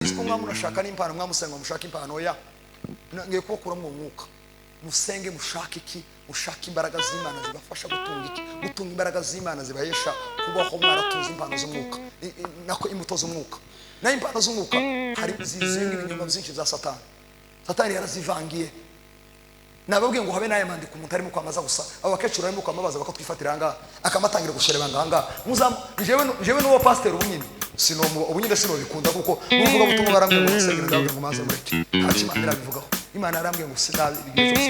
Nzi ko mwamunashaka n'impano, mwamusenga mushaka impano. Oya, ngiye kubakuramo uwo mwuka. Musenge mushake iki? Mushake imbaraga z'Imana zibafasha gutunga iki? Gutunga imbaraga z'Imana zibahesha kubaho mwaratunze impano z'umwuka. Nako imbuto z'umwuka. Naho impano z'umwuka hari zizenga ibinyoma byinshi bya Satani. Satani yarazivangiye. Nababwiye ngo habe n'aya mandiko umuntu arimo kwamaza gusa. Abo bakecuru barimo kwamabaza bakatwifatira ahangaha, akamatangira gushereba ngahangaha. Muzamu njyewe n'uwo pasiteri ubu nyine sinomu, ubu nyine sinobikunda, kuko n'uvuga butumwa barambwiye ngo musengere. Ndababwira ngo maze mureke, ntacyo Imana irabivugaho. Imana yarambwiye ngo sinabi igihe cyose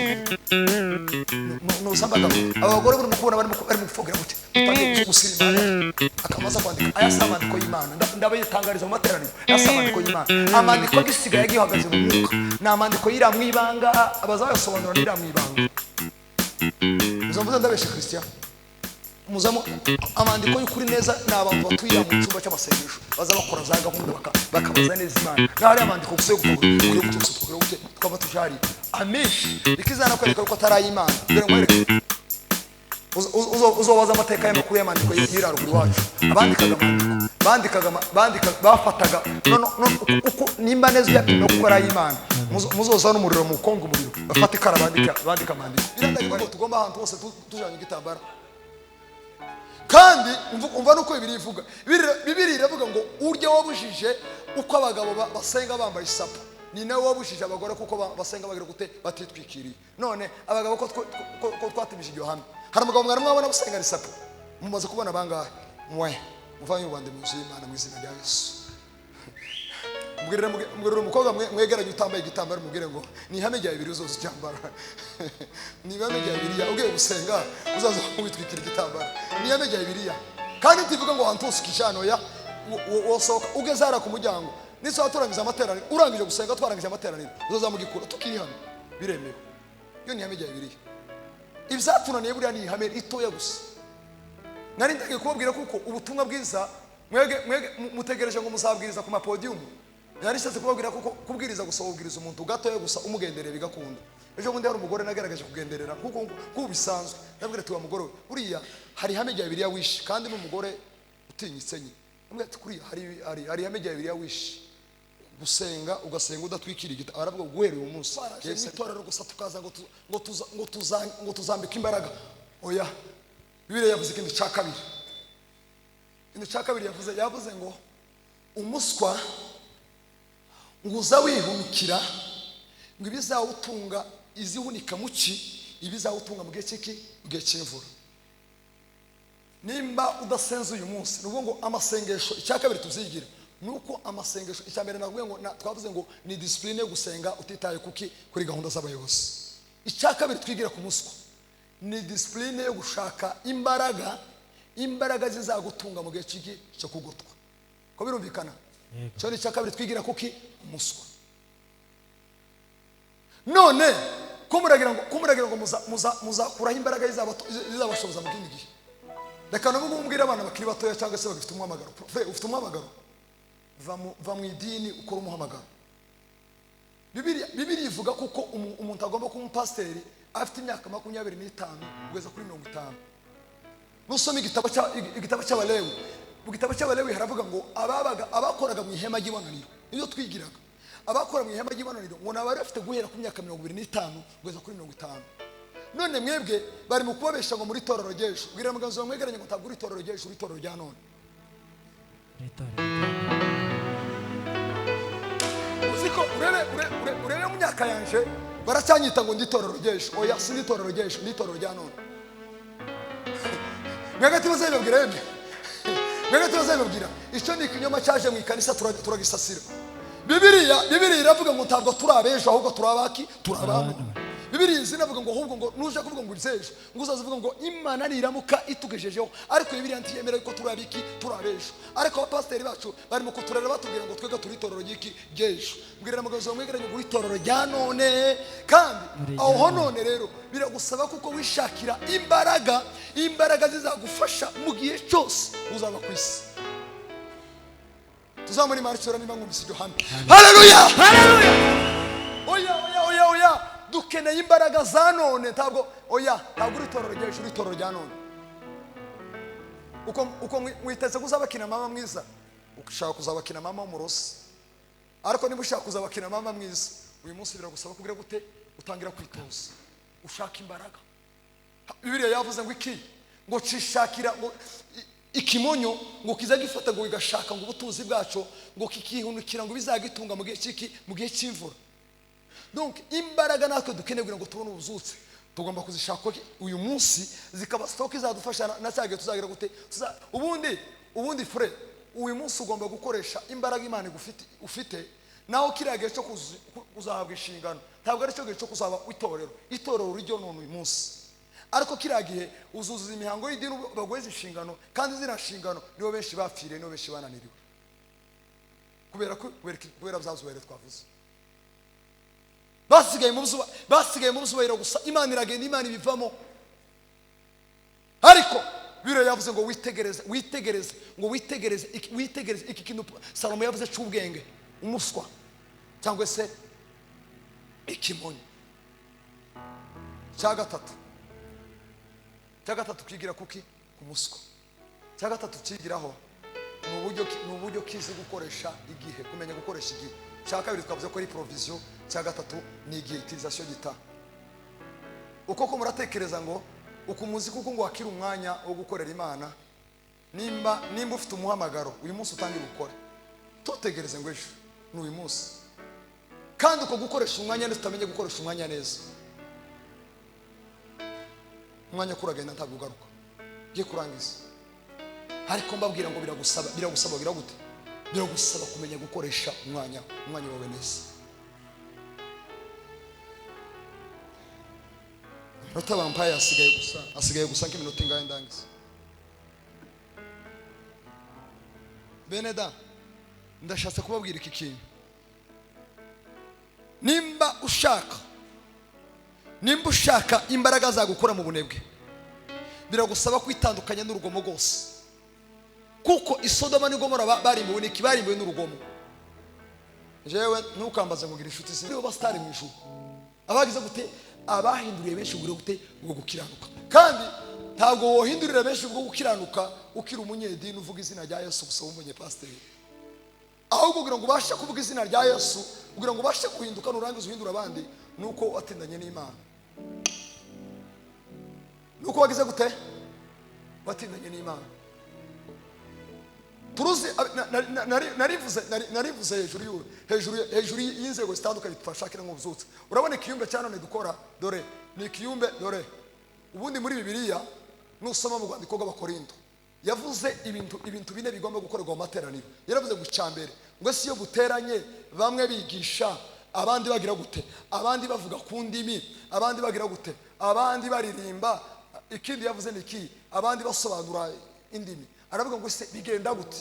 nusambaga. Aba bagore burimo kubona barimo gupfobera gute, utangiye gusirima akamaza kwandika. Aya si amandiko y'Imana. Ndabayitangariza mu materaniro, aya si amandiko y'Imana. Amandiko agisigaye agihagaze mu mwuka ni amandiko y'iriya mu ibanga. Abazayasobanura n'iriya mu ibanga. Izo mvuze ndabeshe, Christian? Muzamo amandiko y'ukuri neza ni abantu batuye mu cyumba cy'amasengesho, baza bakora za gahunda, bakabaza neza Imana. Naho ari amandiko gusa yo gupfa kuri gutyo gusa, tukora gute, tukaba tujari amenshi ikizana kwereka ko atari ay'Imana. Dore nkwereke, uzobaza amateka y'amakuru y'amandiko y'iraruguru iwacu. Abandikaga amandiko bandikaga bandika bafataga no uko nimba neza uyapima kuko ari ay'Imana. Muzoza n'umuriro mu kongo, umuriro bafata ikara bandika amandiko. Birandagirwa ngo tugomba ahantu hose tujanye igitambara. Kandi umva nuko Bibiliya ivuga. Bibiliya iravuga ngo urya wabujije uko abagabo basenga bambaye isapo ni nawe wabujije abagore kuko basenga bagira gute? Batitwikiriye. None abagabo ko twatimije iryo hame, hari umugabo mwari mwabona gusenga isapo? Mumaze kubona bangahe mwe? Muvanye ubande mu nzu y'Imana mu izina rya Yesu. Mbwirire umukobwa mwegeranye utambaye igitambaro, mubwire ngo ni ihame rya Bibiliya uzoza ucyambara. Ni ihame rya Bibiliya, ugiye gusenga uzaza witwikira igitambaro. Ni ihame rya Bibiliya. Kandi ntivuga ngo ahantu hose ukijana. Oya, wosohoka ugeze hariya ku muryango nisaha turangiza amateraniro, urangije gusenga, twarangije amateraniro, uzoza mugikura tukiri hano, biremewe. Iyo ni ihame rya Bibiliya. Ibyatunaniye buriya ni ihame ritoya gusa nari ndagiye kubabwira, kuko ubutumwa bwiza mwege mutegereje ngo muzabwiriza ku mapodiyumu. Nari nshatse kubabwira kuko kubwiriza gusa, wubwiriza umuntu gatoya gusa umugendereye bigakunda. Ejo bundi hari umugore nagaragaje kugenderera nkuko bisanzwe. Ndabwira ati: "Wa mugore we, buriya hari ihame rya Bibiliya wishe." Kandi n'umugore utinyitse nyine. Ndamubwira ati: "Kuriya hari ihame rya Bibiliya wishe, gusenga ugasenga udatwikira igita." Aravuga ngo guhera uyu munsi twaraje mu itorero gusa tukaza ngo tuzambike imbaraga. Oya, Bibiliya yavuze ikindi cya kabiri. Ikintu cya kabiri yavuze ngo umuswa ngo uza wihunikira ngo ibizawutunga, izihunika mu ki? Ibizawutunga mu gihe cy'iki? Mu gihe cy'imvura. Nimba udasenze uyu munsi, ni ukuvuga ngo amasengesho, icya kabiri tuzigira ni uko amasengesho. Icya mbere navuga ngo twavuze ngo ni discipline yo gusenga utitaye kuki? Kuri gahunda z'abayobozi. Icya kabiri twigira ku muswa ni discipline yo gushaka imbaraga, imbaraga zizagutunga mu gihe cy'iki? Cyo kugotwa. Ko birumvikana? Yego. Cyo ni icya kabiri twigira kuki? Umuswa. None ko muragira ngo muzakuraho imbaraga zizabashoboza mu kindi gihe? Reka nubwo umbwire abana bakiri batoya cyangwa se bagifite umuhamagaro. Frère, ufite umuhamagaro, va mu idini ukora umuhamagaro. Bibiliya ivuga kuko umuntu agomba kuba umupasiteri afite imyaka 25 kugeza kuri 50. Nusoma igitabo cy'Abalewi, mu gitabo cy'Abalewi haravuga ngo ababaga, abakoraga mu ihema ry'ibonaniro, niyo twigiraga, abakora mu ihema ry'ibonaniro ngo ni abari bafite guhera ku myaka 25 kugeza kuri 50. None mwebwe bari mu kubabesha ngo muri torero ry'ejo. Bwira mugenzi wawe mwegeranye ngo ntabwo uri itorero ry'ejo, uri itorero rya none. Itorero rya none. Uzi ko urebe mu myaka yanje baracyanyita ngo ndi itorero ry'ejo. Oya, si ndi itorero ry'ejo, ndi itorero rya none. Mwebwe tubazabibabwira, yemwe mwebwe tubazabibabwira. Icyo ni ikinyoma cyaje mu ikanisa, turagisasira. Bibiliya iravuga ngo ntabwo turi abejo, ahubwo turi abaki? Turi abanone. Bibiliya izinavuga ngo ahubwo ngo nuje kuvuga ngo iby'ejo, ngo uzaza uvuga ngo Imana niramuka itugejejeho. Ariko Bibiliya ntiyemera yuko turi abiki? Turi abejo. Ariko abapasiteri bacu barimo kuturera batubwira ngo twebwe turi itorero ry'iki? Ry'ejo. Mbwirira mugenzi wawe mwegeranye ngo uri itorero rya none. Kandi Uri irya aho none. None rero biragusaba kuko wishakira imbaraga, imbaraga zizagufasha mu gihe cyose uzaba ku isi. Tuzamura Imana icyora niba mwumvise iryo hame. Haleluya, haleluya! Oya, oya, oya, oya, dukeneye imbaraga za none. Ntabwo, oya, ntabwo uri itorero ry'ejo, uri itorero rya none. Uko mwiteze kuzabakina mama mwiza, ushaka kuzabakina mama w'umurosi. Ariko niba ushaka kuzabakina mama mwiza, uyu munsi biragusaba kugira gute? Utangira kwitoza, ushaka imbaraga. Bibiliya yavuze ngo iki? Ngo cishakira ngo ikimonyo ngo kiza gifata ngo igashaka ngo ubutunzi bwaco ngo kikihunikira ngo bizagitunga mu gihe cyiki, mu gihe cy'imvura. Donc imbaraga natwe dukeneye kugira ngo tubone ubuzutse tugomba kuzishaka uyu munsi, zikaba stock izadufasha na cyagihe tuzagira gute? Ubundi fure uyu munsi ugomba gukoresha imbaraga Imana ufite, naho kiriya gihe cyo kuzahabwa inshingano ntabwo ari cyo gihe cyo kuzaba itorero. Itorero rijyo none uyu munsi, ariko kiriya gihe uzuzuza imihango y'idini baguheza inshingano, kandi ziriya nshingano nibo benshi bapfiriye, nibo benshi bananiriwe kubera ko kubera bya zubahiro twavuze. Basigaye mu zubahiro gusa, Imana iragenda, Imana ibivamo. Ariko Bibiliya yavuze ngo witegereze, witegereze, ngo witegereze, witegereze iki kintu Salomo yavuze cy'ubwenge, umuswa cyangwa se ikimonyo. Cya gatatu kigira kuki? Umuswa. Cya gatatu kigiraho ni uburyo kizi gukoresha igihe, kumenya gukoresha igihe. Cya kabiri twavuze ko ari provision, cya gatatu ni igihe, utilisation gita. Uko ko muratekereza ngo ukumuzi kuko ngo wakira umwanya wo gukorera Imana, nimba ufite umuhamagaro uyu munsi utangira gukora, tutegereze ngo ejo ni uyu munsi. Kandi uko gukoresha umwanya neza, utamenye gukoresha umwanya neza, umwanya kuragenda ntabwo ugaruka. Ngiye kurangiza, ariko mbabwira ngo biragusaba gute? Biragusaba kumenya gukoresha umwanya wawe neza. Iminota bampaye asigaye gusa nk'iminota ingahe ndangiza. Bene da, ndashatse kubabwira iki kintu. Nimba ushaka imbaraga zagukora mu bunebwe, biragusaba kwitandukanya n'urugomo rwose. Kuko Isodoma n'Igomora barimbuwe n'iki? Barimbuwe n'urugomo. Jewe ntukambaze ngo ngira inshuti nibo basitari mu ijuru. Abagize gute? Abahinduriye benshi ubwo gute? Ubwo gukiranuka. Kandi ntabwo wohindurira benshi ubwo gukiranuka ukiri umunyedini uvuga izina rya Yesu gusa wumvanye pasiteri. Ahubwo kugira ngo ubashe kuvuga izina rya Yesu, kugira ngo ubashe guhinduka nurangiza uhindura abandi, nuko watindanye n'Imana. Nuko wagize gute? Watindanye n'Imana. Turuzi narivuze hejuru y'inzego zitandukanye tufashakira ngo buzutse. Urabona ikiyumbe cya none dukora, dore ni ikiyumbe, dore ubundi muri Bibiliya nusoma mu rwandiko rw'Abakorinto yavuze ibintu bine bigomba gukorerwa mu materaniro. Yaravuze ngo icya mbere ngo si yo guteranye bamwe bigisha, abandi bagira gute, abandi bavuga ku ndimi, abandi bagira gute, abandi baririmba, ikindi yavuze ni iki, abandi basobanura indimi. Aravuga ngo se bigenda gute?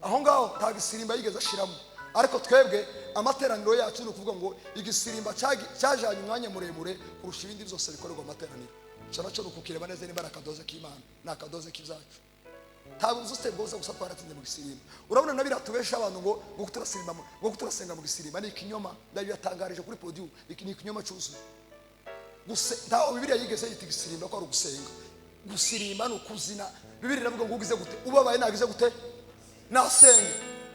Aho ngaho nta gisirimba yigeze ashiramo. Ariko twebwe amateraniro yacu ni ukuvuga ngo igisirimba cyajanye umwanya muremure kurusha ibindi byose bikorerwa amateraniro. Cyo nacyo nukukireba neza nimba ari akadoze k'Imana, ni akadoze k'ibyacu. Ntabwo uzuse bwoza gusa twaratinze mu gisirimba. Urabona nabira tubesha abantu ngo turasimba, ngo turasenga mu gisirimba, ni ikinyoma. Ndabiyatangarije kuri podium, ni ikinyoma cyuzuye. Gusa ntaho Bibiliya yigeze yita igisirimba ko ari ugusenga. Gusirimba ni ukuzina. Bibiliya iravuga ngo ugize gute? Ubabaye nagize gute? Nasenge.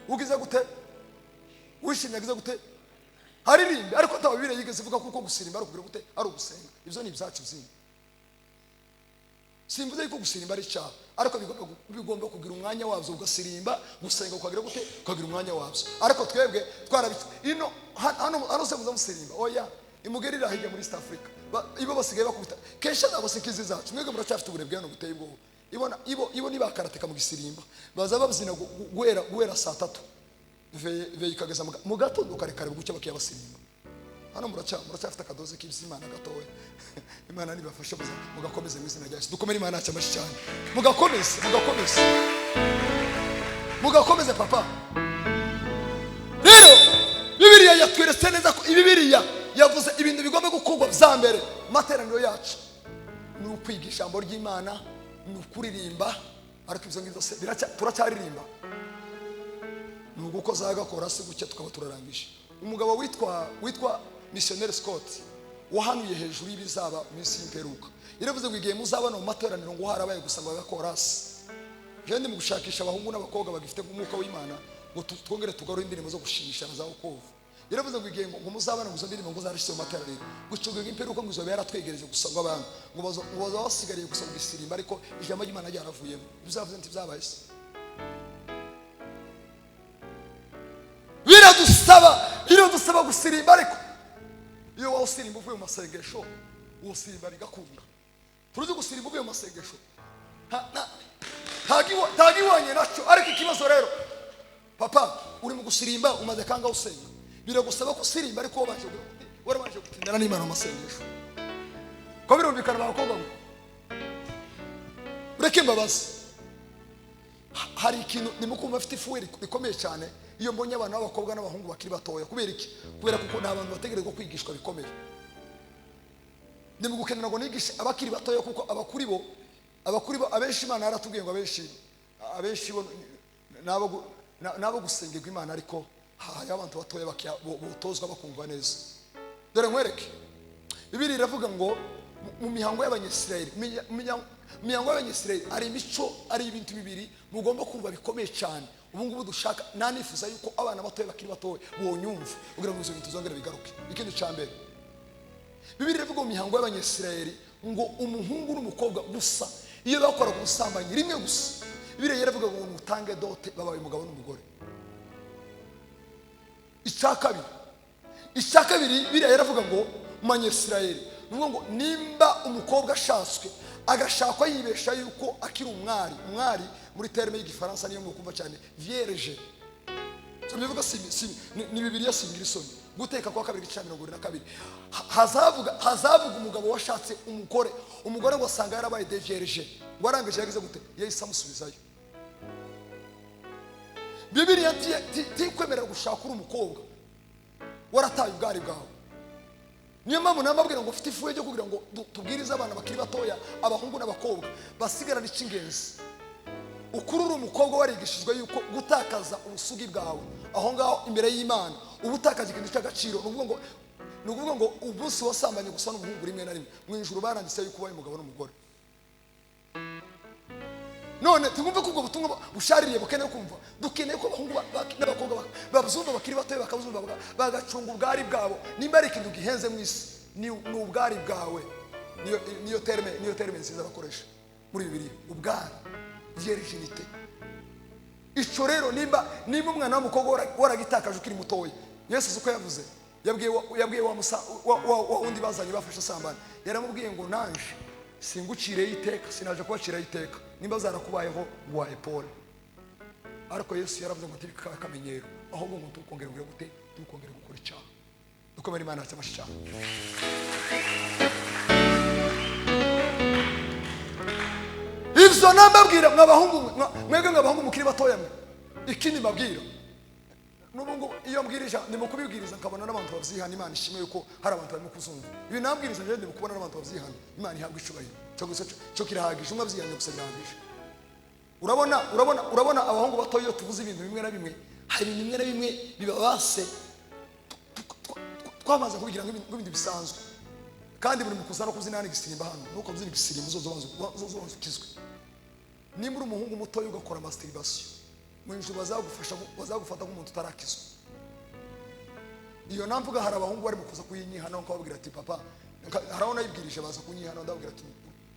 Ugize gute? Wishimye agize gute? Haririmbe. Ariko ntaho Bibiliya yigeze ivuga kuko gusirimba ari ukugira gute? Ari ugusenga. Ibyo ni ibyacu byinshi. Simvuze yuko gusirimba ari icyaha, ariko bigomba kugira umwanya wabyo. Ugasirimba, gusenga ukagira gute? Ukagira umwanya wabyo. Ariko twebwe twarabitse ino hano se muza musirimba. Oya, imugerira hirya muri East Africa ibo basigaye bakubita kesha nabo sikizi zacu. Mwebwe muracyafite uburebwe hano buteye ubwoba. Ibona ibo nibakarateka mu gisirimba baza babyina guhera saa tatu veye ikageza mu gatondo kare kare bucya bakiyabasirimba. Hano muracyafite akadoze k'iby'Imana gatowe. Imana nibafashe mugakomeze mu izina rya Yesu. Dukomere Imana yacu amashyi cyane. Mugakomeze papa. Rero Bibiliya yatweretse neza ko Bibiliya yavuze ibintu bigomba gukorwa bya mbere materaniro yacu ni ukwiga ijambo ry'Imana, ni ukuririmba. Ariko ibyo ngibyo byose turacyaririmba, ni ugukoza agakora si gucya tukaba turarangije. Umugabo witwa Missionary Scott wahanuye hejuru y'ibizaba mu isi y'imperuka, yaravuze ngo igihe muzabona mu materaniro ngo harabaye gusa ngo agakorasi. Je ndi mu gushakisha abahungu n'abakobwa bagifite umwuka w'Imana ngo twongere tugarure indirimbo zo gushimisha na za wokovu. Yaravuze ngo igihe ngo muzabana ngo izo ndirimbo ngo zarashize mu materaniro, gucunga imperuka ngo izoba yaratwegereje gusa, ngo abantu ngo bazo basigariye gusa mu gisirimba, ariko ijambo ry'Imana ryaravuyemo. Bizavuze nti byabaye se? Biradusaba gusirimba, ariko iyo wowe usirimba uvuye mu masengesho, usirimba bigakunda. Turuzi gusirimba uvuye mu masengesho ntagiwanye nacyo. Ariko ikibazo rero papa, uri mu gusirimba umaze kanga usenga, biragusaba ko usirimba ariko warabanje gutindana n'Imana mu masengesho. Ko birumvikana abakobwa mwe? Ureke imbabazi. Hari ikintu nimukumva afite ifuwe rikomeye cyane iyo mbonye abana b'abakobwa n'abahungu bakiri batoya. Kubera iki? Kubera kuko ni abantu bategerezwa kwigishwa bikomeye. Nimugukenera ngo nigishe abakiri batoya, kuko abakuri bo abenshi Imana yaratubwiye ngo abenshi bo nabo gusengerwa Imana, ariko hari abantu batoya botozwa bakumva neza. Dore nkwereke, Bibiliya iravuga ngo mu mihango y'Abanyisirayeli, mu mihango y'Abanyisirayeli ari imico, ari ibintu bibiri mugomba kumva bikomeye cyane. Ubu ngubu dushaka, nanifuza yuko abana batoya bakiri batoya bonyumva kugira ngo izo bintu zongere bigaruke. Ikindi cya mbere, Bibiliya iravuga mu mihango y'Abanyisirayeli ngo umuhungu n'umukobwa gusa iyo bakoraga ubusambanyi rimwe gusa, Bibiliya iravuga ngo mutange dote, babaye umugabo n'umugore. Icya kabiri Bibiliya iravuga ngo mu Banyisirayeli ni ngo nimba umukobwa ashatswe agashakwa yibesha yuko akiri umwari, umwari muri terme y'igifaransa niyo mukumva cyane vierge. So bivuga ni Bibiliya singira isoni. Guteka kwa kabiri gice 22 hazavuga umugabo washatse umugore, umugore ngo asanga yarabaye vierge, ngo arangije yagize gute? Yahise amusubizayo. Bibiliya tikwemerera gushaka uri umukobwa warataye ubwari bwawe. Niyo mpamvu nababwira ngo ufite ifuhe ryo kugira ngo tubwirize abana bakiri batoya, abahungu n'abakobwa basigarana icy'ingenzi. Ukuri uri umukobwa warigishijwe yuko gutakaza ubusugi bwawe aho ngaho imbere y'Imana uba utakaje ikintu cy'agaciro. Ni ukuvuga ngo umunsi wasambanye gusa n'umuhungu rimwe na rimwe, mu ijuru baranditse yuko ubaye umugabo n'umugore. None tugumve ko ubwo butumwa bushaririye bukeneye kumva. Dukeneye ko abahungu n'abakobwa babuzumva bakiri batoya, bakabuzumva bagacunga ubwari bwabo. Nimba ari ikintu gihenze mu isi ni ubwari bwawe. Niyo terme nziza bakoresha muri Bibiliya, ubwari, virginité. Ico rero nimba umwana w'umukobwa waragitakaje ukiri mutoya, Yesu uko yavuze, yabwiye wa Musa wa undi bazanye bafashe sambana, yaramubwiye ngo nanje singucire iteka, sinaje kubacira iteka, nimba zarakubayeho ngo Paul. Ariko Yesu yaravuze ngo tibika akamenyero, ahubwo ngo tukongera gute? Tukongera gukora icyaha. Dukomere Imana cy'amasha. Ibyo nambabwira mwabahungu mwebwe mwabahungu mukiri batoya mwe, ikindi mbabwira n'ubu ngo iyo mbwirije ndimo kubibwiriza nkabona n'abantu babyihana. Imana ishimwe yuko hari abantu barimo kuzumva ibi nambwiriza, nje ndimo kubona n'abantu babyihana. Imana ihabwa icubahiro, cyo gusa cyo kirahagije, umwe abyihanye gusa birahagije. Urabona abahungu batoya iyo tuvuze ibintu bimwe na bimwe, hari ibintu bimwe na bimwe bibabase twamaze kubigira nk'ibintu bisanzwe. Kandi buri mukuza no kubyina n'igisimba hano, nuko byina igisimba uzobanza ukizwe. Nimba uri umuhungu mutoya ugakora masturbation, mu ijuru bazagufata nk'umuntu utarakizwa. Iyo namvuga hari abahungu bari mukuza kuyinyihana, nkababwira ati papa, hari aho nayibwirije baza kunyihana, ndababwira ati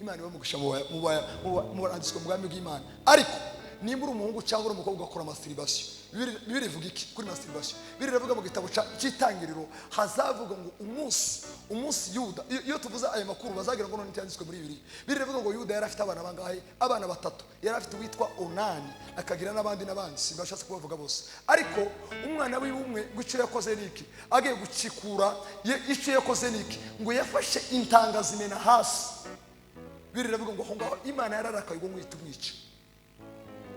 Imana ibamugisha mubaranditswe mu bwami bw'Imana. Ariko nimba uri umuhungu cyangwa uri umukobwa ugakora masturbation, Bibiliya ivuga iki kuri masturbation? Bibiliya iravuga mu gitabo cy'Itangiriro hazavuga ngo umunsi Yuda, iyo tuvuze aya makuru bazagira ngo none cyanditswe muri Bibiliya. Bibiliya iravuga ngo Yuda yari afite abana bangahe? Abana batatu. Yari afite uwitwa Onani, akagira n'abandi n'abandi, simbashatse kubavuga bose. Ariko umwana wiwe umwe ngo icyo yakoze niki? Agiye gucikura, icyo yakoze niki? Ngo yafashe intanga zimena hasi. Bibiliya iravuga ngo aho ngaho Imana yararakaye ngo mwite umwice.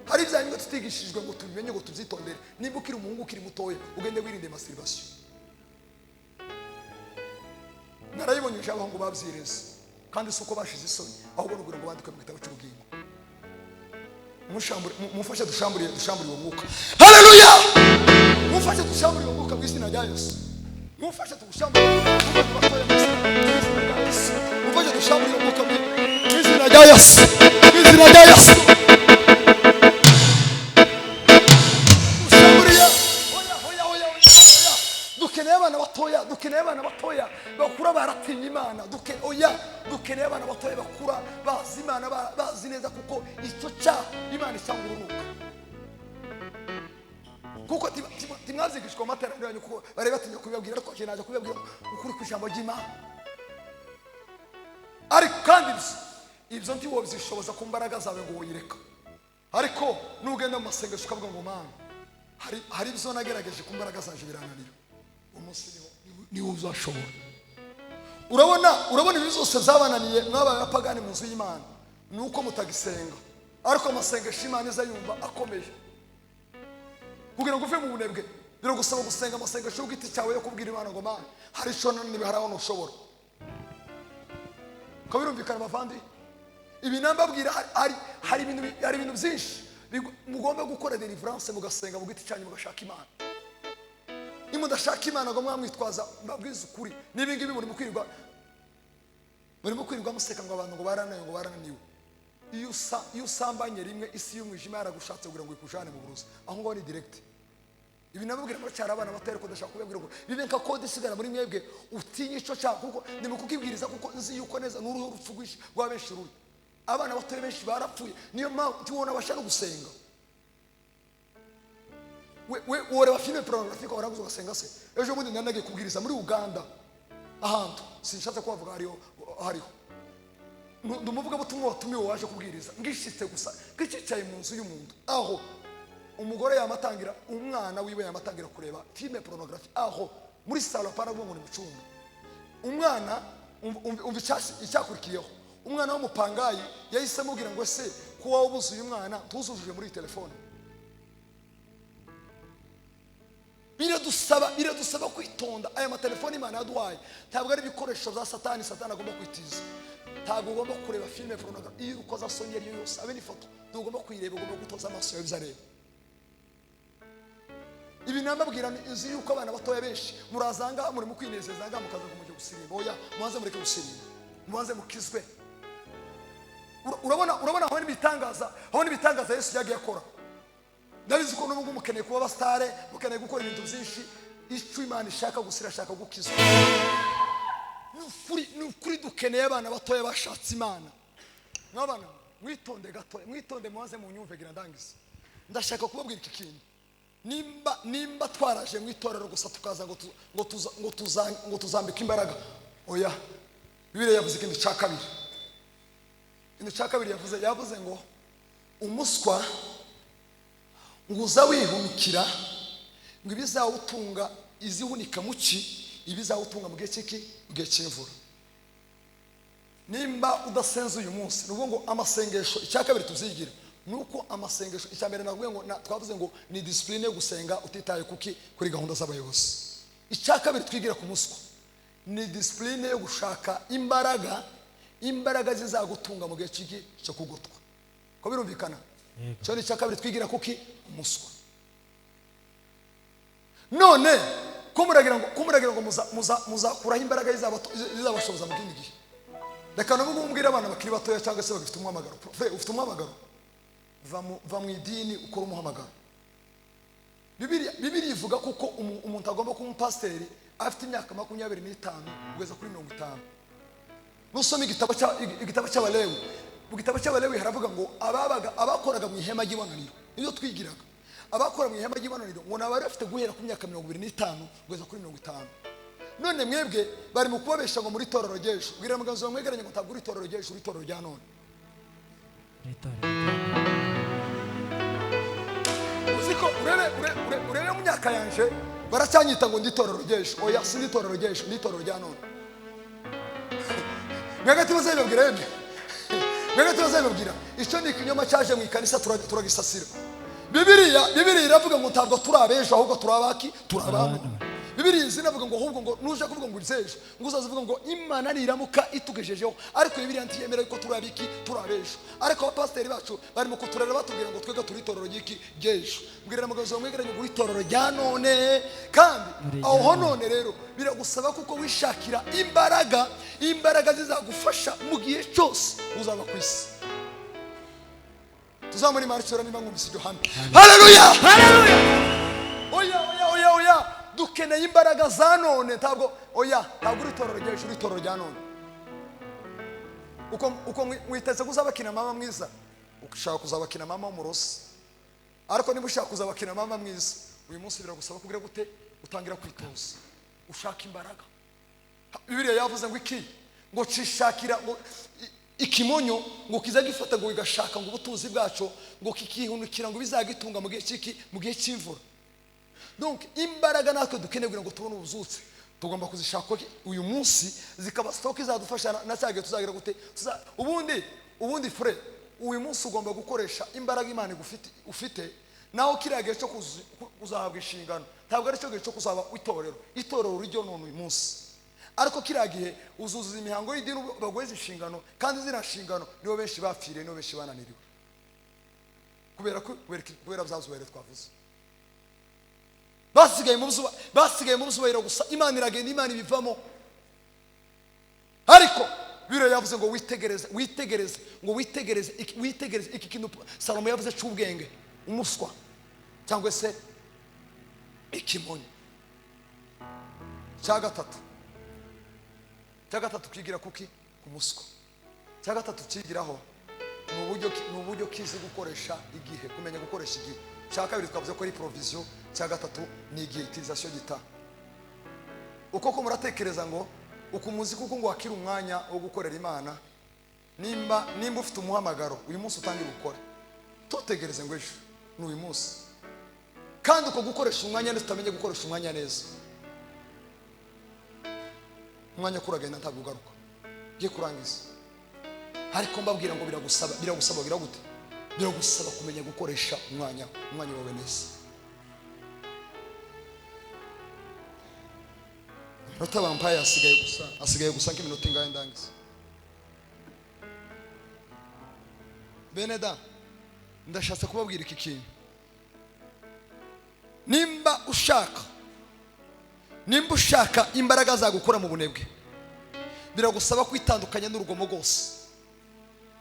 Hari ibyanyu tutigishijwe ngo tubimenye ngo tubyitondere. Nimba ukiri umuhungu ukiri mutoya ugende wirinde masturbation. Narayibonye abahungu babyireze, kandi si uko bashize isoni, ahubwo nugira ngo bandikwe mu gitabo cy'ubugingo. Mufashe dushamburiye uwo mwuka. Haleluya! Mufashe dushamburiye uwo mwuka mu izina rya Yesu. Mufashe tugushamburiye mu izina rya Yesu. Mufashe dushamburiye uwo mwuka mu izina rya Yesu. Mu izina rya Yesu. Dukeneye abana batoya, dukeneye abana batoya bakura baratinya Imana. Oya, dukeneye abana batoya bakura bazi Imana, bazi neza, kuko icyo cyaha Imana isanga urunuka. Kuko timwazigishwa amateraniro yanyu, kuko bari batinya kubibabwira, ariko naje kubibabwira ukuri kw'ijambo ry'Imana. Ariko kandi ibyo ntiwobyishoboza ku mbaraga zawe ngo uyireka. Ariko nugenda mu masengesho ukavuga ngo Mana, hari ibyo nagerageje ku mbaraga zanje birananira, umunsi niwo uzashobora. Urabona ibi byose byabananiye mwabaye abapagani mu nzu y'Imana, ni uko mutagisenga. Ariko amasengesho Imana iza yumva akomeye. Kugira ngo uve mu bunebwe biragusaba gusenga amasengesho y'igiti cyawe yo kubwira Imana ngo Mana, hari icyo nananiwe, hari aho ntushobora. Ko birumvikana bavandi? Ibi nambabwira hari ibintu byinshi mugomba gukora deliverance, mugasenga mu giti cyanyu, mugashaka Imana. Nimudashaka Imana ngo mwamwitwaza, mbabwize ukuri, n'ibi ngibi muri mukwirirwa museka ngo abantu ngo barananiwe, ngo barananiwe. Iyo usambanye rimwe, isi y'umwijima yaragushatse kugira ngo ikujane mu burozi. Aho ngaho ni direct. Ibi nababwira muracyari abana bato, ariko ndashaka kubabwira ngo bibe nka kode isigara muri mwebwe, utinye icyo cyaha, kuko ndimo kukibwiriza, kuko nzi yuko neza n'uruhu rupfu rwinshi rwa benshi ruri. Abana bato benshi barapfuye, niyo mpamvu tubona bashaka gusenga. We woreba filime pornographique waraguze ugasenga se. Ejo bundi nari nagiye kubwiriza muri Uganda ahantu sinshatse kuhavuga, hariho ndumuvugabutumwa watumiwe waje kubwiriza, ngishitse gusa ngicicaye mu nzu y'umuntu, aho umugore yamatangira umwana wiwe yamatangira kureba filime pornographique aho muri salo, apana ngo ni mu cyumba. Umwana umva icyakurikiyeho, umwana w'umupangayi yahise amubwira ngo se ko wowe ubuze uyu mwana ntuzujuje muri iyi telefone. Biradusaba kwitonda. Aya matelefoni Imana yaduhaye ntabwo ari ibikoresho bya Satani. Satani agomba kwitiza. Ntabwo ugomba kureba filime pornographique iyo ukoza soni iyo yose, abe n'ifoto ntugomba kuyireba, ugomba gutoza amaso yawe ibyo areba. Ibi nambabwira nzi yuko abana batoya benshi murazanga muri mu kwinezeza nga mukaza ngo mujye gusirimba. Oya, mubanze mureke gusirimba, mubanze mukizwe. Urabona aho n'ibitangaza Yesu yagiye akora. Ndabizi ko n'ubu mukeneye kuba abastare, mukeneye gukora ibintu byinshi. Icyo Imana ishaka gusa irashaka gukizwa. Ni ukuri dukeneye abana batoya bashatse Imana. Mwabana mwitonde gatoya, mwitonde mubanze munyumve gira ndangize. Ndashaka kubabwira iki kintu. Nimba twaraje mu itorero gusa tukaza ngo tuzambike imbaraga, oya. Bibiliya yavuze ikintu cya kabiri. Ikintu cya kabiri yavuze ngo umuswa ngo uza wihumikira ngo ibizawutunga izihunika muki, ibizawutunga mu gihe cy'iki, mu gihe cy'imvura. Nimba udasenze uyu munsi, ni ukuvuga ngo amasengesho icya kabiri tuzigira nuko amasengesho icya mbere navuga ngo twavuze ngo ni discipline yo gusenga utitaye kuki kuri gahunda z'abayobozi. Icya kabiri twigira ku muswa ni discipline yo gushaka imbaraga zizagutunga mu gihe cy'iki cyo kugotwa. Ko birumvikana? Cyo ni icya kabiri twigira kuki umuswa. None ko muragira ngo muzakuraho imbaraga zizabashoboza mu kindi gihe. Reka nubwo umbwira abana bakiri batoya cyangwa se bagifite umuhamagaro, ufite umuhamagaro, va mu idini ukora umuhamagaro. Bibiliya ivuga kuko umuntu agomba kuba umupasiteri afite imyaka 25 kugeza kuri 50. Nusoma igitabo cy'Abalewi, mu gitabo cy'Abalewi haravuga ngo abakoraga mu ihema ry'ibonaniro, niyo twigiraga. Abakora mu ihema ry'ibonaniro ngo nabari bafite guhera ku myaka 25 kugeza kuri 50. None mwebwe bari mu kubabesha ngo muri torero ry'ejo. Bwira mugenzi wawe mwegeranye ngo ntabwo uri torero ry'ejo, uri torero rya none. Uziko urebe mu myaka yanje baracyanyita ngo ndi torero ry'ejo. Oya, si ndi torero ry'ejo, ndi torero rya none. Mwebwe tubazabibabwira yemwe. Mwebwe tubazabibabwira. Icyo ni ikinyoma cyaje mu ikanisa turagisasira. Bibiliya iravuga ngo ntabwo turi abejo ahubwo turi abaki, turi abantu. Bibiliya izinavuga ngo ahubwo ngo nuje kuvuga ngo izejo, ngo uzavuga ngo Imana niramuka itugejejeho. Ariko Bibiliya ntiyemera yuko turi abiki, turi abejo. Ariko abapasiteri bacu barimo kuturera batubwira ngo twega turi torero ry'iki ry'ejo. Mbwira mugenzi wawe mwegeranye ngo uri torero rya none. Kandi aho none rero biragusaba kuko wishakira imbaraga zizagufasha mu gihe cyose uzaba ku isi. Tuzamuri Imana cyora niba mwumvise iryo hame. Haleluya! Haleluya! Oya oya oya oya. Dukeneye imbaraga za none. Ntabwo, oya, ntabwo uri itorero ry'ejo, uri itorero rya none. Uko mwiteze kuzabakina mama mwiza, ushaka kuzabakina mama w'umurosi. Ariko niba ushaka kuzabakina mama mwiza uyu munsi, biragusaba kugira gute? Utangira kwitoza, ushaka imbaraga. Bibiliya yavuze ngo iki? Ngo cishakira ngo ikimonyo ngo kiza gifata ngo igashaka ngo ubutunzi bwaco, ngo kikihunikira ngo bizagitunga mu gihe cy'iki? Mu gihe cy'imvura. Donc imbaraga natwe dukeneye kugira ngo tubone ubuzutse, tugomba kuzishaka uyu munsi, zikaba stock izadufasha na cya gihe tuzagira gute? Ubundi frère, uyu munsi ugomba gukoresha imbaraga Imana igufite ufite, naho kiriya gihe cyo kuzahabwa inshingano ntabwo ari cyo gihe cyo kuzaba itorero. Itorero riryo none uyu munsi, ariko kiriya gihe uzuzuza imihango y'idini baguheza inshingano, kandi ziriya nshingano nibo benshi bapfiriye, nibo benshi bananiriwe kubera ko kubera bya zubahiro twavuze. Basigaye mu buzubahiro gusa. Imana iragenda, Imana ibivamo. Ariko Bibiliya yavuze ngo witegereze, witegereze, ngo witegereze iki, witegereze iki kintu Salomo yavuze cy'ubwenge: umuswa cyangwa se ikimonyo. Cya gatatu twigira kuki? Ku muswa. Cya gatatu twigiraho ni uburyo kizi gukoresha igihe, kumenya gukoresha igihe. Cya kabiri twavuze ko ari provision, cya gatatu ni igihe, utilisation du temps. Uko ko muratekereza ngo uku muzi kuko ngo wakira umwanya wo gukorera Imana, nimba ufite umuhamagaro uyu munsi, utangira gukora, tutegereze ngo ejo, ni uyu munsi. Kandi uko gukoresha umwanya neza, utamenye gukoresha umwanya neza, umwanya ko uragenda ntabwo ugaruka. Ugiye kurangiza, ariko mbabwira ngo biragusaba gute? Biragusaba kumenya gukoresha umwanya wawe neza. Iminota bampaye asigaye gusa nk'iminota ingahe ndangiza? Bene da, ndashatse kubabwira iki kintu: nimba ushaka imbaraga zagukora mu bunebwe, biragusaba kwitandukanya n'urugomo rwose,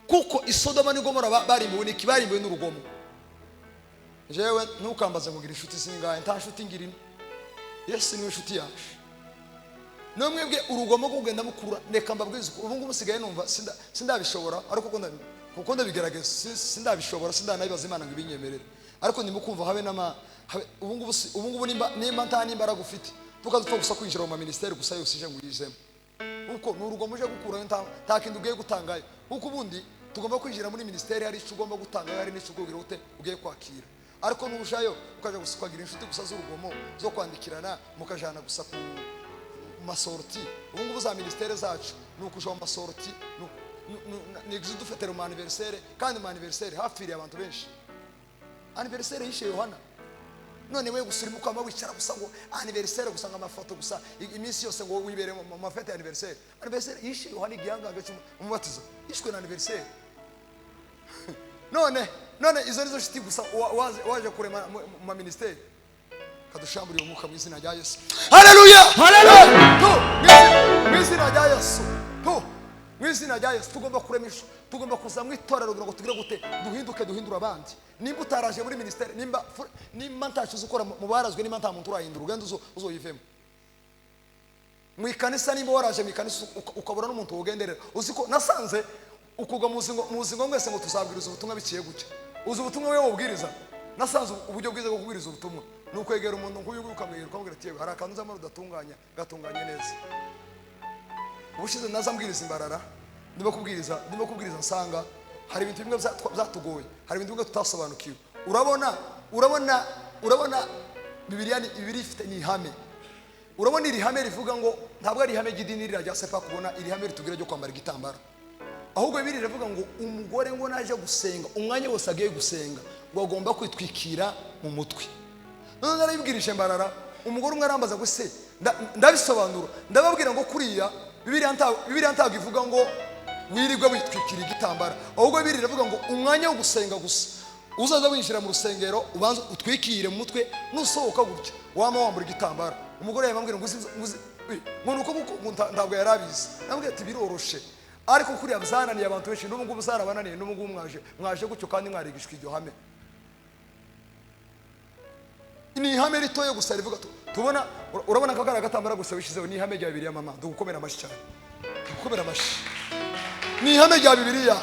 kuko Isodoma n'Igomora barimbuwe n'iki? Barimbuwe n'urugomo. Jewe ntukambaze ngo ngira inshuti zingahe, nta nshuti ngira imwe. Yesu niwe nshuti yacu. No mwebwe urugomo rwo kugenda mukura, reka mbabwize ubu ngubu nsigaye numva sindabishobora, ariko kuko ndabigerageza, sindabishobora, sindanabibaza Imana ngo ibinyemerere, ariko ndimo kumva habe n'ama ubu ngubu nimba nta n'imbaraga ufite, tukazupfa gusa kwinjira mu maminisiteri gusa yose ije ngo uyizemo, kuko ni urugomo uje gukurayo, nta kintu ugiye gutangayo. Kuko ubundi tugomba kwinjira muri minisiteri hari icyo ugomba gutangayo, hari n'icyo ugira ute? Ugiye kwakira. Ariko nujayo ukaja gusa ukagira inshuti gusa z'urugomo zo kwandikirana, mukajana gusa ku ma sorties. Ubu ngubu za minisiteri zacu ni ukuja mu ma sorties, ni dufatira mu anniversaire, kandi mu anniversaire hapfiriye abantu benshi. Anniversaire yishe Yohana. None we gusa urimo kwama wicara gusa ngo anniversaire gusa, ngo amafoto gusa, iminsi yose ngo wibere mu ma fêtes ya anniversaire. Anniversaire yishe Yohana, igihangange cy'umubatizo yishwe na anniversaire. None izo nizo nshuti gusa waje kurema mu ma ministeri? Kadushamburiye umwuka mu izina rya Yesu. Haleluya! Haleluya! Tu mu izina rya Yesu, tu mu izina rya Yesu, tugomba kuremisha, tugomba kuza mu itorero kugira ngo tugire gute? Duhinduke, duhindure abandi. Nimba utaraje muri ministeri, nimba ntacyo uzi ukora mu barazwe, nimba nta muntu urahindura, ugenda uzoyivemo mu ikanisa. Nimba waraje mu ikanisa ukabura n'umuntu wugenderera, uzi ko nasanze ukugwa muzi ngo mwese ngo tuzabwiriza ubutumwa biciye gutya. Uzi ubutumwa wewe wubwiriza? Nasanze uburyo bwiza bwo kubwiriza ubutumwa ni ukwegera umuntu nk'uyu nguyu, ukamwegera ukamubwira ati: "Yewe, hari akantu uzamara udatunganya, gatunganye neza." Ubushize naza mbwiriza imbarara, ndimo kubwiriza nsanga hari ibintu bimwe byatugoye, hari ibintu bimwe tutasobanukiwe. Urabona Bibiliya, ni Bibiliya ifite ni ihame. Urabona iri hame rivuga ngo, ntabwo ari ihame ry'idini ririya rya sepa kubona iri hame ritubwira ryo kwambara igitambaro, ahubwo Bibiliya iravuga ngo umugore ngo naje gusenga, umwanya wose agiye gusenga ngo agomba kwitwikira mu mutwe. None narabibwirije mbarara, umugore umwe arambaza ngo se ndabisobanura, ndababwira ngo kuriya Bibiliya ntabwo ivuga ngo wirirwe witwikira igitambaro, ahubwo Bibiliya iravuga ngo umwanya wo gusenga gusa, uzaza winjira mu rusengero ubanza utwikire mu mutwe, nusohoka gutya wama wambura igitambaro. Umugore yamubwira ngo ngo nuko kuko ngo ntabwo yari abizi. Namubwira ati: "Biroroshe." Ariko kuriya byananiye abantu benshi, n'ubu ngubu zarabananiye, n'ubu ngubu mwaje gutyo kandi mwarigishwa iryo hame. Ni ihame ritoya gusa rivuga tubona. Urabona ko kari agatambaro gusa wishizeho, ni ihame rya Bibiliya. Mama, dugukomera amashyi cyane, dugukomera amashyi. Ni ihame rya Bibiliya.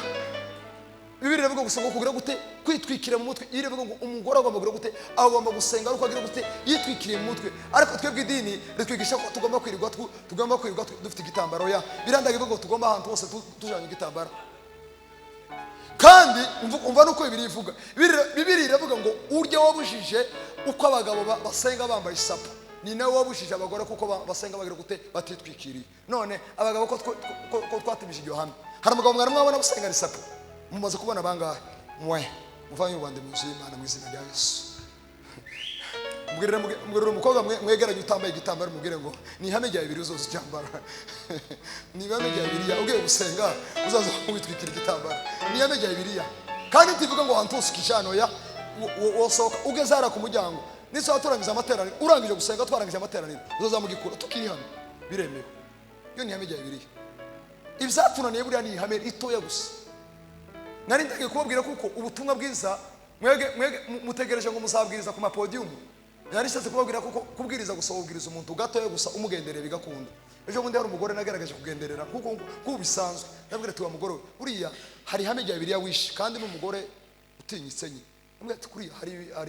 Bibiliya iravuga gusa ngo kugira gute? Kwitwikira mu mutwe. Iyo iravuga ngo umugore agomba kugira gute? Agomba gusenga ariko agira gute? Yitwikiriye mu mutwe. Ariko twebwe idini ritwigisha ko tugomba kwirirwa dufite igitambaro. Ya birandaga ivuga ngo tugomba ahantu hose tujanye igitambaro. Kandi umva nuko Bibiliya ivuga. Bibiliya iravuga ngo urya wabujije uko abagabo basenga bambaye isapo, ni nawe wabujije abagore kuko basenga bagira gute? Batitwikiriye. None abagabo ko twatimije iryo hame, hari umugabo mwari mwabona gusenga isapo? Mumaze kubona bangahe? Mwe muvanye ubande mu nzu y'Imana mu izina rya Yesu. Mbwirire umukobwa mwegeranye utambaye igitambaro, mubwire ngo ni ihame rya Bibiliya uzoza ucyambara. Ni ihame rya Bibiliya, ugiye gusenga uzaza witwikira igitambaro. Ni ihame rya Bibiliya. Kandi ntivuga ngo wantusikishano ya wosohoka ugeze hara ku muryango niso waturangiza amateraniro, urangije gusenga twarangije amateraniro, uzoza mugikura tukiri hano, biremewe. Iyo ni ihame rya Bibiliya. Ibyatunaniye buriya ni ihame ritoya gusa. Nari ndagiye kubabwira kuko ubutumwa bwiza mwege mutegereje ngo muzabwiriza ku mapodium. Nari nshatse kubabwira kuko kubwiriza gusa ubwiriza umuntu gatoya gusa umugenderera bigakunda. Ejo bundi hari umugore nagaragaje kugenderera kuko bisanzwe. Ndabwira ati wa mugore buriya hari ihame rya Bibiliya wishi, kandi n'umugore utinyitse nye. Ndabwira ati kuriya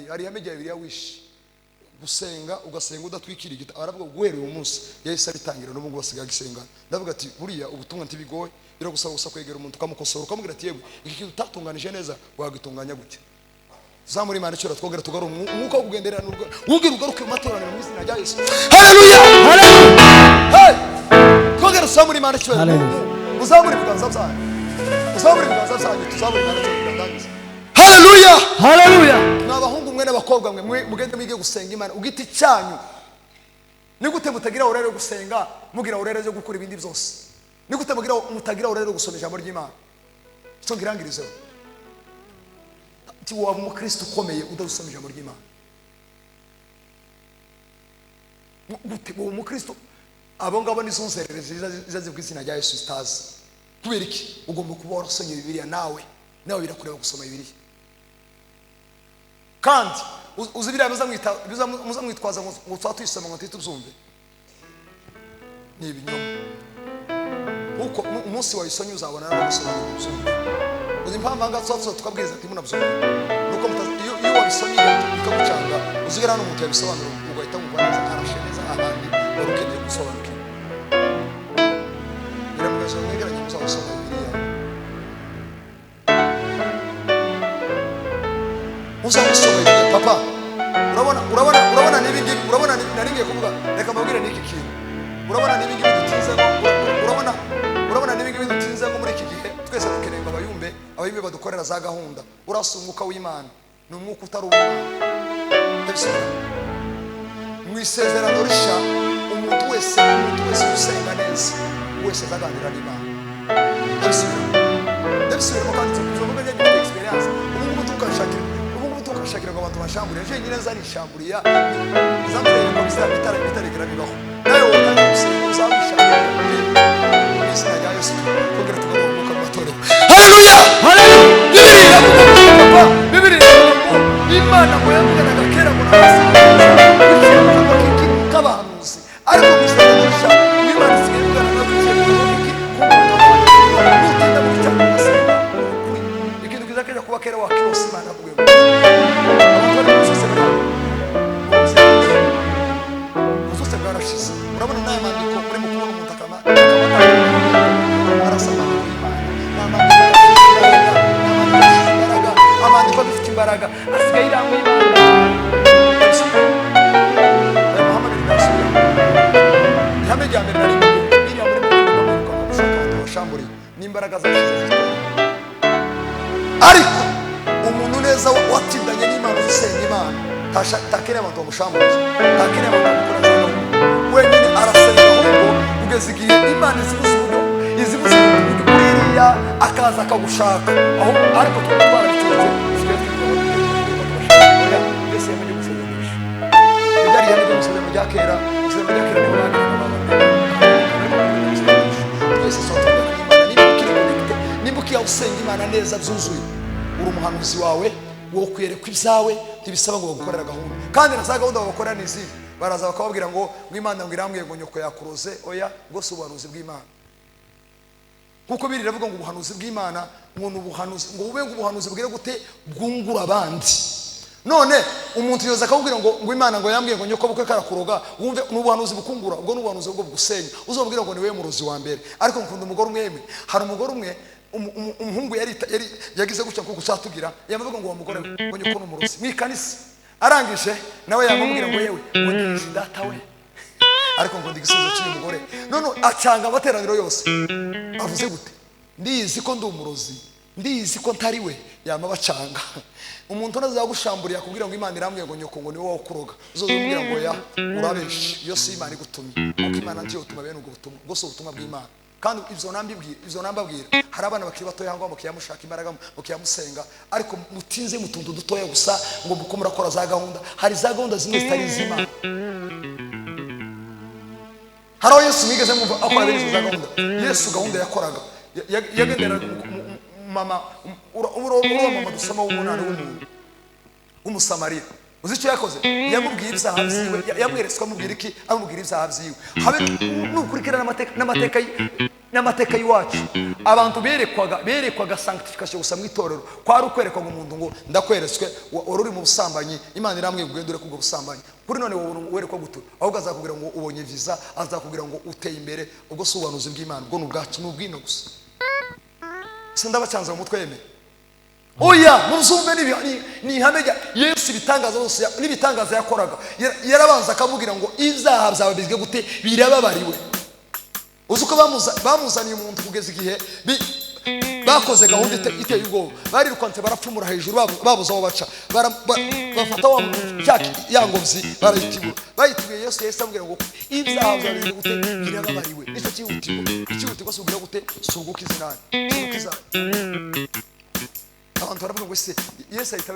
hari ihame rya Bibiliya wishi, gusenga ugasenga udatwikira igita. Aravuga guhera uyu munsi yahise abitangira n'ubu ngubu asigaye agisenga. Ndavuga ati buriya ubutumwa ntibigoye, biragusaba gusa kwegera umuntu ukamukosora ukamubwira ati yewe iki kintu utatunganije neza wagitunganya gute. Zamuri Imana cyora twogera tugarura umwuka wo kugenderera n'urwo wubwira ugaruke mu materaniro mu izina rya Yesu. Haleluya, haleluya. Hey, twogera zamuri Imana cyora, muzamuri ibiganza byanyu, muzamuri ibiganza byanyu, tuzamuri Imana cyora turangize. Haleluya, haleluya. N'abahungu mwe n'abakobwa mwe mugende mwige gusenga Imana ugiti cyanyu. Ni gute mutagira orere yo gusenga, mugira orere yo gukora ibindi byose? Ni gute mugira mutagira orere yo gusoma ijambo ry'Imana? Cyo ngirangirizeho. Ti waba umukristo ukomeye udasoma ijambo ry'Imana. Gute uwo mukristo? Abo ngabo nizo nzererezi ziza izina rya Yesu zitazi. Kubera iki? Ugomba kuba warasomye Bibiliya nawe birakureba gusoma Bibiliya. Kandi uzi biriya muza mwitwaza ngo twatwisoma ngo ntitubyumve, ni ibinyoma. Kuko umunsi wayisomye uzabona nawe gusobanura ubyumve. Uzi impamvu aha ngaha tukabwiriza ati munabyumve, nuko iyo wabisomye bikagucanga, uzigera n'umuntu yabisobanura ugahita wumva neza, arashe neza ahandi wari ukeneye gusobanukirwa. Biramugaje mwegeranye muzabasoma Bibiliya. Uzabasoma Bibiliya papa. Urabona nibi ngibi, urabona naringiye kuvuga, reka mbabwire n'iki kintu. Urabona nibi ngibi dutinzemo, urabona nibi ngibi dutinzemo muri iki gihe twese dukeneye ngo abayumbe badukorera za gahunda. Urasa umwuka w'Imana, ni umwuka utari uw'Imana. Ndabisubira mu isezerano rishya, umuntu wese usenga neza wese azaganira n'Imana. Ndabisubiramo kandi tuvuga ngo ni experience. Ubu ngubu tukashakira ngo abantu bashamburiye, je nyine nzarishamburiya zamureye ko bitarigera bibaho. Nawe wotangira gusenga uzabishamburiya mu izina rya Yesu, kugira tugarure umwuka mu matorero. Haleluya, haleluya. Bibiliya iravuga ngo papa, Bibiliya iravuga ngo Imana ngo yavuganaga kera ngo n'abasaza k'abahanuzi, ariko mu isezerano rishya Imana isigaye ivugana natwe icyerekezo k'iki nutinda mu gicaniro ugasenga ukuri. Ikintu kiza kajya kuba kera wakirose Imana yakubwiye ngo abantu bari mu zose bari zose bwarashize. Urabona n'aya mandiko urimo kubona umuntu akaba arasa amandiko y'Imana, n'amandiko yashize imbaraga, amandiko adafite imbaraga asigaye irangwa y'Imana. Ihame rya mbere nari biriya muri mwiruka gushaka abantu bashamburiye n'imbaraga zashize zitore. Ariko umuntu neza watindanye n'Imana usenga Imana takeneye abantu bamushamburiye, takeneye abantu bamukora za gahunda, wenyine arasenga ahubwo kugeza igihe Imana izibuze uburyo kuri iriya akaza akagushaka aho. Ariko twe twarabicuritse dusigaye twirirwa tubashaka. Mbese yamenye gusenga byari ihame ryo gusezerano rya kera. Isezerano rya kera niho bagiraga abantu twese tuvugana n'Imana. Niba ukiri connecté, nimba ukiya usenga Imana neza byuzuye, uri umuhanuzi wawe wo kwerekwa ibyawe, ntibisaba ngo bagukorera gahunda. Kandi na za gahunda babakorera ni izihe? Baraza bakababwira ngo Imana ngo irambwiye ngo nyoko yakuroze. Oya, rwose ubuhanuzi bw'Imana, kuko biri iravuga ngo ubuhanuzi bw'Imana ngo ni ubuhanuzi, ngo bube ngo ubuhanuzi bwire gute bwungura abandi. None umuntu yoza akakubwira ngo Imana ngo yambwiye ngo nyoko bukwe karakuroga, wumve ni ubuhanuzi bukungura, ubwo ni ubuhanuzi bwo bugusenya. Uzobwira ngo ni wewe murozi wa mbere. Ariko nkunda umugore umwe, hari umugore umwe umuhungu yari yagize gutya kuko usatugira, yamavuga ngo wa mugore ngo nyoko ni umurozi mu ikanisa. Arangije nawe yamubwira ngo yewe ngo ndizi data we, ariko ngo ndigisubizo cy'uyu mugore. None acanga amateraniro yose avuze gute? Ndizi ko ndi umurozi, ndizi ko ntari we. Yama bacanga umuntu nazagushamburiye akubwira ngo Imana irambwiye ngo nyoko ngo ni wowe kuroga, uzozubwira ngo ya urabeshe, iyo si Imana igutumye, kuko Imana ntiyo utuma bene ubwo butumwa, ubwo si ubutumwa bw'Imana. Kandi ibyo nambibwira, ibyo nambabwira, hari abana bakiri batoya ngo mukiyamushaka imbaraga, mukiyamusenga, ariko mutinze mutuntu dutoya gusa ngo muko murakora za gahunda. Hari za gahunda zimwe zitari iz'Imana. Hari aho Yesu mwigeze mwumva akora bene za gahunda? Yesu gahunda yakoraga yagenderaga mama ura mama dusoma w'umunani w'umuntu w'Umusamariya. Uzi icyo yakoze? Yamubwiye ibyaha byiwe, yamweretswe amubwira iki? Amubwira ibyaha byiwe. Habe nukurikira n'amateka y'iwacu, abantu berekwaga sanctification gusa mu itorero. Kwari ukwerekwa ngo umuntu ngo ndakweretswe wari uri mu busambanyi, Imana iramwiye ngo ugende ureke ubwo busambanyi. Kuri none wowe werekwa gute? Ahubwo azakubwira ngo ubonye visa, azakubwira ngo uteye imbere. Ubwo si ubuhanuzi bw'Imana, ubwo ni ubwacu, ni ubwino gusa. Se ndabacanza mu mutwe yemeye? Oya, muzumve ni ihame rya Yesu. Ibitangaza byose n'ibitangaza yakoraga, yarabanza akamubwira ngo ibyaha byawe bizwe gute? Birababariwe. Uzi uko bamuzaniye umuntu kugeza igihe bakoze gahunda iteye ubwoba. Barirukanse barapfumura hejuru, babuze aho baca, bafata wa ya ngobyi barayitibura. Bayitibuye Yesu yahise amubwira ngo ibyaha byawe bizwe gute? Birababariwe. Nicyo cyihutirwa. Icyihutirwa si ugira gute? Si ugukiza inani, si ugukiza. Abantu baravuga ngo se Yesu ahita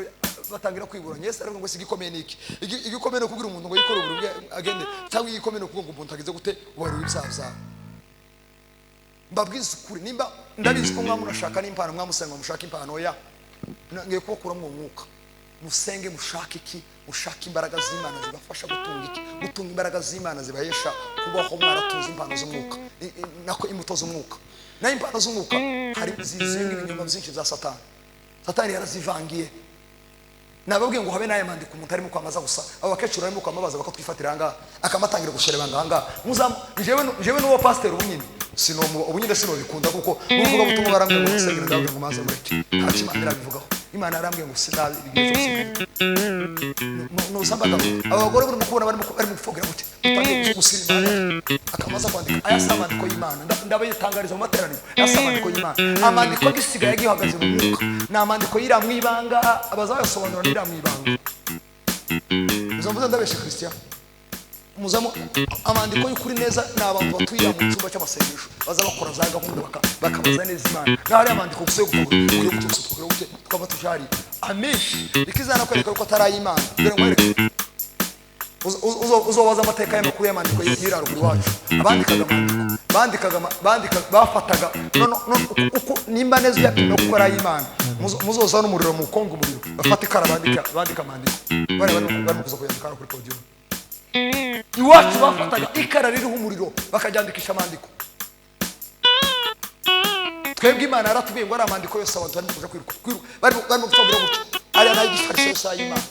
batangira kwiburanya. Yesu aravuga ngo se igikomeye ni iki? Igikomeye ni ukubwira umuntu ngo yikore uburyo agende, cyangwa igikomeye ni ukuvuga ngo umuntu ageze gute wari ibyaha byawe. Mbabwiza ukuri, nimba ndabizi ko mwamunashaka n'impano, mwamusenga mushaka impano, oya, ngiye kubakuramo umwuka. Musenge mushaka iki? Mushaka imbaraga z'Imana zibafasha gutunga iki? Gutunga imbaraga z'Imana zibahesha kubaho mwaratunze impano z'umwuka, nako imbuto z'umwuka. Nayo impano z'umwuka hari zizenga ibinyoma byinshi bya Satani. Satani yarazivangiye. Nababwiye ngo habe n'aya mandiko umuntu arimo kwamaza gusa. Abo bakecuru barimo kwamabaza bakatwifatira ahangaha, akamatangira gusherebanga ahangaha. Njyewe n'uwo pasiteri ubunyine ubunyine sinobikunda, kuko n'uvuga butumwa barambwiye ngo musengere, ndababwira ngo maze mureke. Ntacyo Imana irabivugaho. Imana yarambwiye ngo sinabigize cyose. Nusambaga aba bagore barimo kubona barimo gupfobya gute, utangiye gusirima akamaza kwandika aya si amandiko y'Imana. Ndabayitangariza mu materaniro, aya si amandiko y'Imana. Amandiko agisigaye agihagaze mu mwuka ni amandiko y'ira mu ibanga, abazayasobanura n'ira mu ibanga. Muzamvuze ndabeshe Christian? Muzamu amandiko y'ukuri neza ni abantu batuye mu cyumba cy'amasengesho, baza bakora za gahunda bakabaza neza Imana. Naho ari amandiko gusa yo kuvuga tukaba tujari amenshi ikizana kwereka ko atari ay'Imana. Dore nkwereke, uzobaza amateka y'amakuru y'amandiko y'iraruguru iwacu. Abandikaga amandiko, bandikaga, bafataga uko nimba neza uyapima kuko ari ay'Imana. Muzoza n'umuriro mu kongo umuriro, bafata ikara bandika amandiko, bari barimo kuza kuyandika kuri podium. Iwacu bafataga ikara ririho umuriro bakaryandikisha amandiko. Twebwe Imana yaratubwiye ngo ari amandiko yose abantu barimo kuja kwiruka, barimo gupfobya gutya, ariya nayo igifariso yose y'Imana.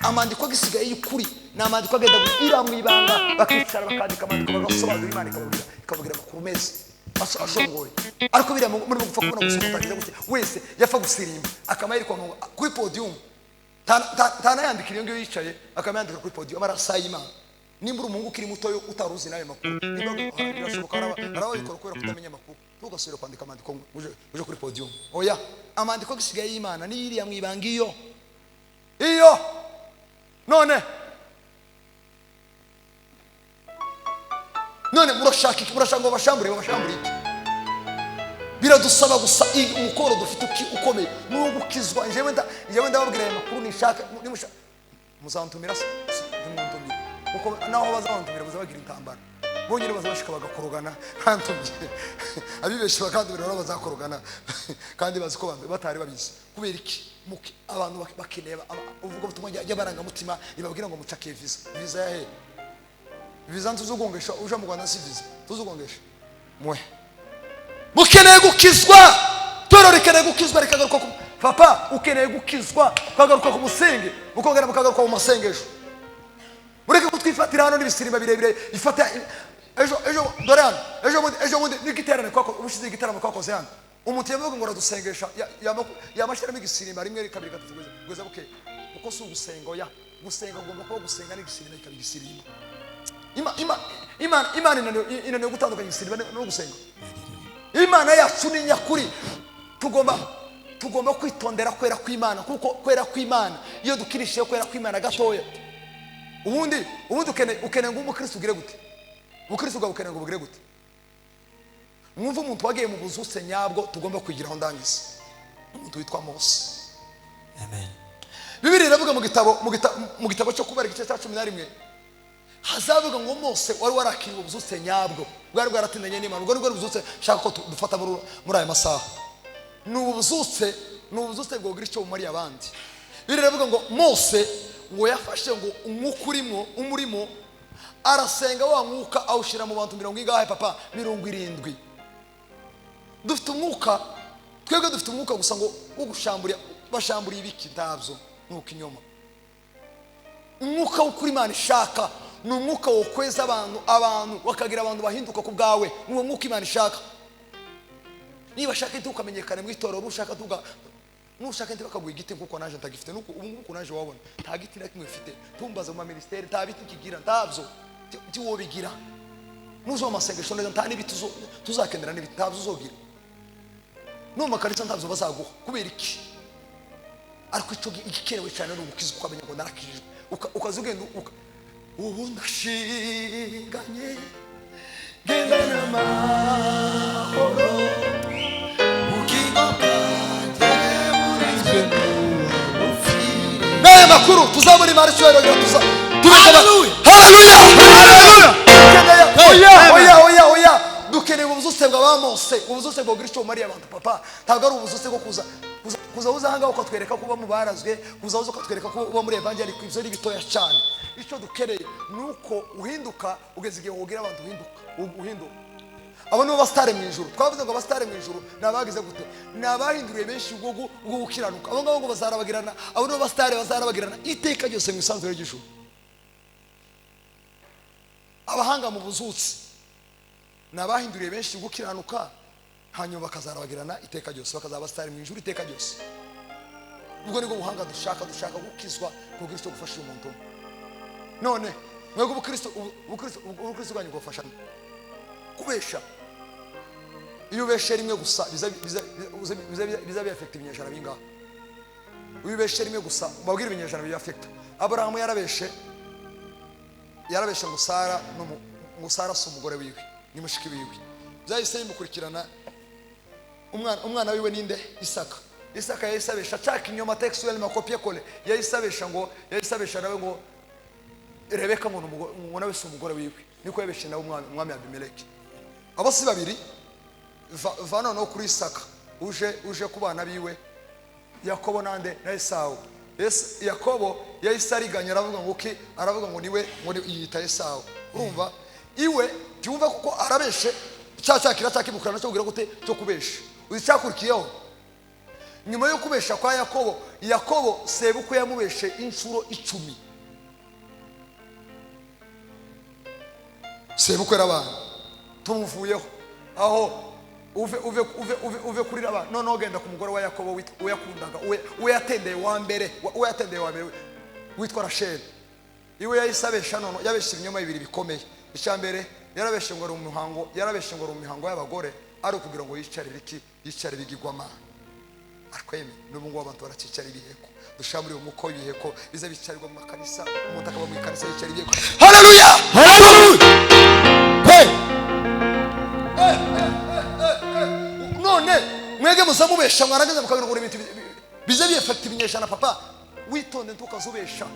Amandiko agisigaye y'ukuri ni amandiko agenda ira mu ibanga, bakicara bakandika amandiko bagasobanura Imana ikababwira amakuru meza ashongoye. Ariko biriya murimo gupfa kubona gusa utagize gutya wese yapfa gusirimba akamayirikwa kuri podium, tanayandikira iyo ngiyo yicaye akamayandika kuri podium amara y'Imana. Nimba uri umuhungu ukiri muto utaruzi nayo makuru, nimba birashoboka arababikora kubera kutamenya amakuru, ntugasubire kwandika amandiko ngo uje kuri podium. Oya, amandiko agisigaye y'Imana ni iriya mu ibanga iyo iyo. None murashaka iki? Murashaka ngo babashambure iki? Biradusaba gusa umukoro dufite ukomeye ni uwo gukizwa. Njyewe ndababwira aya makuru nishaka, nimushaka muzantumira, ntimuntumire, kuko naho bazabantumira bazabagira intambara. Bonyine bazabashika bagakorogana ntantumye abibeshe bakandubira nabo bazakorogana kandi bazi ko batari babizi. Kubera iki? Abantu bakeneye uvuga ubutumwa ry'abarangamutima ibabwira ngo mucake visa. Visa ya he? Visa ntuzugongesha uja mu Rwanda, si visa tuzugongesha mwe. Mukeneye gukizwa, torero rikeneye gukizwa rikagaruka ku papa. Ukeneye gukizwa ukagaruka ku musingi, mukongera mukagaruka mu masengesho. Mureke kutwifatira hano n'ibisirimba birebire ifata ejo ejo. Dore hano ejo bundi n'igiterane twako ubushize, igitaramo twakoze hano, umuntu yavuga ngo aradusengesha, yamashyiramo igisirimba rimwe, kabiri, gatatu, kugeza buke. Kuko si ugusenga. Oya, gusenga ugomba kuba gusenga n'igisirimba kikaba igisirimba. Imana inaniwe gutandukanya igisirimba no gusenga. Imana yacu ni nyakuri. Tugomba kwitondera kwera kw'Imana, kuko kwera kw'Imana, iyo dukirishiye kwera kw'Imana gatoya, ubundi ukeneye ngo umukristo ugire gute? Ubukristo bwawe ukeneye ngo bugire gute? Mwumve umuntu wagiye mu buzutse nyabwo tugomba kwigiraho. Ndangiza, umuntu witwa Mose. Amen. Bibiri iravuga mu gitabo cyo Kubara, igice cya 11, hazavuga ngo Mose wari warakiriwe ubuzutse nyabwo bwari bwaratindanye n'Imana. Ubwo nibwo buzutse nshaka ko dufata muri aya masaha. Ni ubuzutse bwogira icyo bumariye abandi. Bibiri iravuga ngo Mose ngo yafashe ngo umwuka urimo umurimo, arasenga, wa mwuka awushyira mu bantu mirongo ingahe, papa? 70. Dufite umwuka, twebwe dufite umwuka gusa ngo wo gushamburira. Bashamburiye ibiki? Ntabyo, nuko inyoma. Umwuka w'ukuri Imana ishaka ni umwuka wo kweza abantu, bakagira abantu bahinduka ku bwawe. Ni uwo mwuka Imana ishaka. Niba ashaka ntukamenyekane mu itorero, ushaka tuga nushaka ntibakaguha igiti, nkuko naje ntagifite. Nuko ubu ngubu naje wabona nta giti na kimwe mfite. Tumbaza mu maminisiteri, nta biti kigira, ntabyo tiwobigira. Nuzo mu masengesho neza, nta n'ibiti tuzakenera n'ibiti, ntabyo uzogira. No mu makanisa ntabyo bazaguha. Kubera iki? Ariko icyo igikenewe cyane ni ugukiza, ukamenya ngo narakijijwe. Ukaza ugenda ubu ndashinganye, genda n'amahoro, ubugingo bwanjye burinzwe n'upfire. N'aya makuru tuzabona Imana icyubahiro, tuza Hallelujah. Haleluya! Hallelujah. Oya, oya, oya, oya! Dukeneye ubuzutse bwa ba Mose, ubuzutse bwa Kristo bumariye abantu, papa. Ntabwo ari ubuzutse bwo kuza uza ahangaha ukatwereka ko uba mu barazwe, kuza uza ukatwereka ko uba muri evangelique. Ibyo ni bitoya cyane. Icyo dukeneye ni uko uhinduka, ugeze igihe wogira abantu uhinduka, uhinduka. Abo nibo basitare mu ijuru. Twavuze ngo abasitare mu ijuru ni abagize gute? Ni abahinduriye benshi ubwo gukiranuka. Abo ngabo ngo bazarabagirana. Abo nibo basitare bazarabagirana iteka ryose mu isanzure ry'ijuru. Abahanga mu buzutsi ni abahinduriye benshi gukiranuka, hanyuma bakazarabagirana iteka ryose, bakazaba abasitari mu ijuru iteka ryose. Ubwo nibwo buhanga dushaka. Dushaka gukizwa kugira icyo gufasha umuntu umwe. None mwebwe ubukristo bwanyu bwafashana kubesha? Iyo ubeshe rimwe gusa biza biyafekita ibinyejana bingahe? Iyo ubeshe rimwe gusa, mbabwire ibinyejana biyafekita. Aburahamu yarabeshe ngo Sara ngo Sara si umugore wiwe, ni mushiki wiwe. Byahise bimukurikirana. Umwana wiwe ninde? Isaka. Isaka yahise abesha caka inyuma textuel ma copier-coller. Yahise abesha ngo, yahise abesha nawe ngo Rebeka ngo ngo nawe si umugore wiwe. Niko yabeshe nawe umwami Abimeleki. Abo si babiri? Va noneho kuri Isaka, uje ku bana biwe Yakobo nande? Na Esawu. Yakobo yahise ariganya, aravuga ngo ki? Aravuga ngo niwe, ngo yiyita Esawu. Urumva iwe byumva kuko arabeshe cya cyakira cyakimukura nacyo kugira gute? Cyo kubesha. Uzi cyakurikiyeho nyuma yo kubesha kwa Yakobo? Yakobo sebukwe yamubeshe inshuro 10. Sebukwe Labani tumuvuyeho aho. Uve kuri Labani, noneho genda ku mugore wa Yakobo uwo yakundaga, uwo yatendeye wa mbere, uwo yatendeye wa mbere witwa Rasheli. Iwe yahise abesha, none yabeshe ibinyoma bibiri bikomeye. Icya mbere yarabeshe ngo ari umuhango, yarabeshe ngo ari umuhango y'abagore, ari ukugira ngo yicarire iki? Yicare ibigirwamana. Ariko yemwe, n'ubu ngubu abantu barakicara ibiheko. Dushira muri uwo mwuka w'ibiheko biza bicarirwa mu makanisa, umuntu akaba mu ikanisa yicara ibiheko. Haleluya! Hallelujah. Hey! None mwege muza mubesha, mwarangiza mukabwira ngo ibintu bize biyafekita ibinyejana. Papa, witonde, ntukazubesha.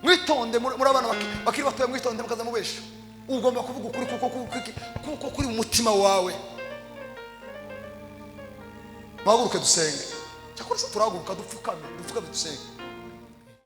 Mwitonde muri abana bakiri batoya, mwitonde mukaza mubesha. Ugomba kuvuga ukuri kuko kuri mu mutima wawe. Muhaguruke dusenge. Cyakora se turahaguruka, dupfukame, dupfukame dusenge.